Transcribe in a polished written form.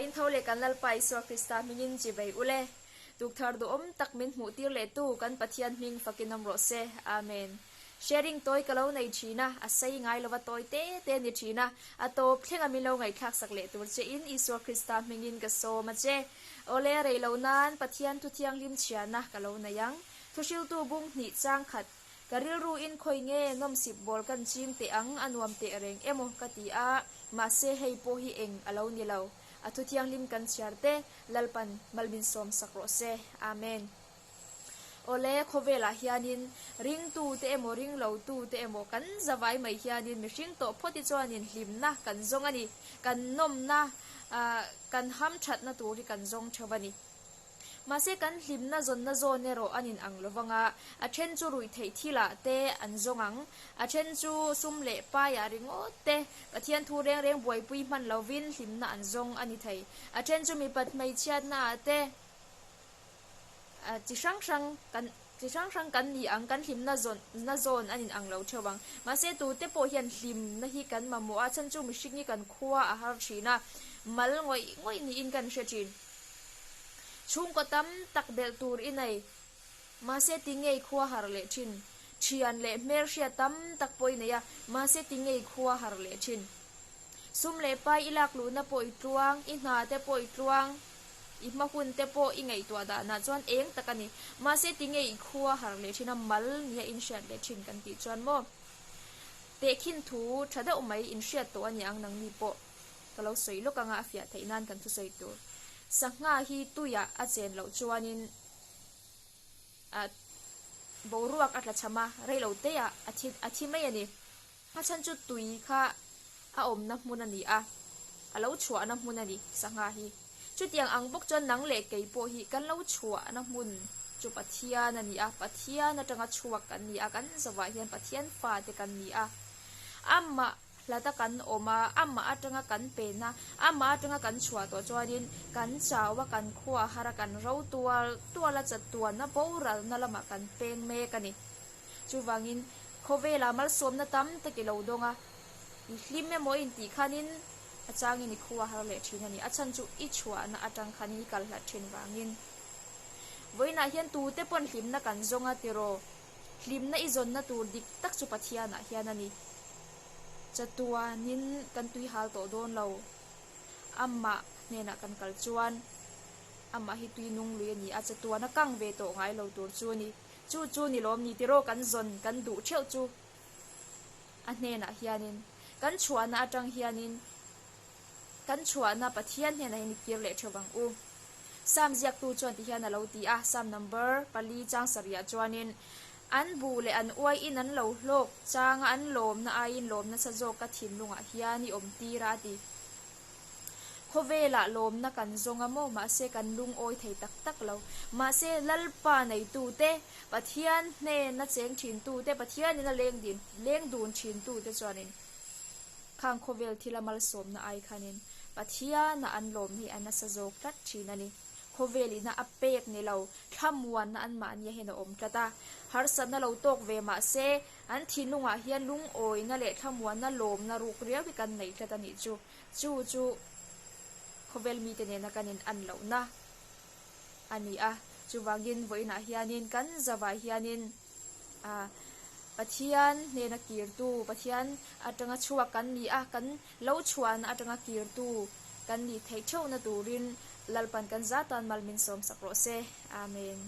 Zavain tho leh kan Lalpa Isua Krista hmingin chivei ule. Tukthar duhawm tak min hmuh tir leh tu kan Pathian hming fakin awm rawh se. Amen. Sharing tawi ka lo nei thin a, a sei ngai lova tawi te te ni thin a, a tawp thlenga min lo ngaihthlak sak leh tur che in Isua Krista hmingin ka sawm a che. Awle rei lo nan Pathian thu thianghlim chhiarna ka lo nei ang. Thuhriltu bung hnih chang khat Ka rilru in khawi nge nawmsip bawl kan ching teh ang a nuam teh reng emaw ka ti a, mahse hei pawh hi eng a lo ni lo. A thu thianghlim kan chhiar te Lalpan malmin sawm sak rawh se. Amen. Awle, khawvelah hianin ringtute emaw ringlotute emaw kan zavai mai hianin mihring tawh phawt hi chuanin hlimna kan zawng a ni. Kan nawmna, kan hamthatna tur hi kan zawng theuh a ni. Mahse kan hlimna zawnna zawn erawh an inang lo vang a, a then chu ruih theih thilah te an zawng ang, a then chu sum leh paiah ringawt te Pathian thu reng reng buaipui hman lovin hlimna an zawng a ni thei. A then chu mipat hmeichhiatnaah te chi hrang hrang kan chi hrang hrang kan ni ang, kan hlimna zawnna zawn an inang lo theuh ang. Mahse tute pawh hian hlimna hi kan mamawh a, chhan chu mihring hi kan khua a har thin a, mal ngawih ngawih niin kan hre thin. Chhungkaw tam tak belh tur i nei. Mahse ti ngei khua har leh thin. Thian leh hmelhriat tam tak pawh i nei a, mahse ti ngei khua har leh thin. Sum leh pai i lak luhna pawh i tluang, i hna te pawh i tluang, i hma hun te pawh i ngaihtuah danah chuan eng tak a ni. Mahse ti ngei i khua har leh thin a, mal nia inhriat leh thin kan tih chuan maw? Tehkhin thu tha deuh mai inhriat tawh a ni ang nangni pawh. Ka lo sawi lawk anga a fiah theih nan kan thusawi tur. Sangha hi tuiah a chen loh chuanin a boruak a tla cham a, rei lo teiah a thi a thi mai a ni. A chhan chu tui kha a awmna hmun a ni a, a lo chhuahna hmun a ni sangha hi. Chutiang ang bawk chuan nang leh kei pawh hi kan lo chhuahna hmun chu Pathian a ni a, Pathian atanga chhuak kan ni a, kan zawhah hian Pathian fate kan ni a. Amah Hlata kan awm a, amah atanga kan pen a, amah atanga kan chhuah tawh chuanin kan chau a, kan khua har a, kan ro tual tual a, chatuanna boralna lamah kan peng mek a ni. Chuvangin khawvelah malsawmna tam tak i lo dawng a, i hlim emaw i intih khanin a changin i khua har leh thin a ni. A chhan chu i chhuahna atang khanin i kal hlat thin vangin. Vawiinah hian tute pawn hlimna kan zawng a tiraw? Hlimna i zawnna tur dik tak chu Pathianah hian a ni. Chatuanin kan tui hal tawh dawn lo. Amah hnenah kan kal chuan amah hi tui nung lui a ni a, chatuan a kang ve tawh ngai lo tur chu a ni. Chu chu ni lawm ni tiraw kan zawn kan duh theuh chu a hnenah hianin kan chhuahna atang hianin kan chhuahna Pathian hnenah hian i kir leh theuh ang u. Sam ziaktu chuan ti hian a lo ti a, Sam number pali chang sarihah chuanin An buh leh an uai in an lo hlawk changa an lawmna aiin lawm nasa zawk ka thinlungah hian i awm tir a, a ti. Khawvelah lawmna kan zawng a maw? Mahse kan lungawi thei tak tak lo. Mahse Lalpa neitute, Pathian hnena cheng thintute, Pathianin a leng din leng dun thintute chuanin khang khawvel thila malsawmna ai khanin Pathiana an lawm hi a nasa zawk tlat thin a ni. Khawvel ina a pek ni lo, thlamuanna anmahni hian a awm tlat a. Harsatna lo tawk ve mah se, an thinlungah hian lungawina leh thlamuanna lawmna ruk riau hi kan nei tlat a nih chu. Chu chu khawvel mite nena kan in an lohna a ni a. Chuvangin vawiinah hianin kan zavah hianin ah Pathian hnena kirtu, Pathian atanga chhuak kan ni a, kan lo chhuahna atanga kirtu kan nih theih theuhna turin Lalpan kan zatan mal min sawmsak rawh se. Amen.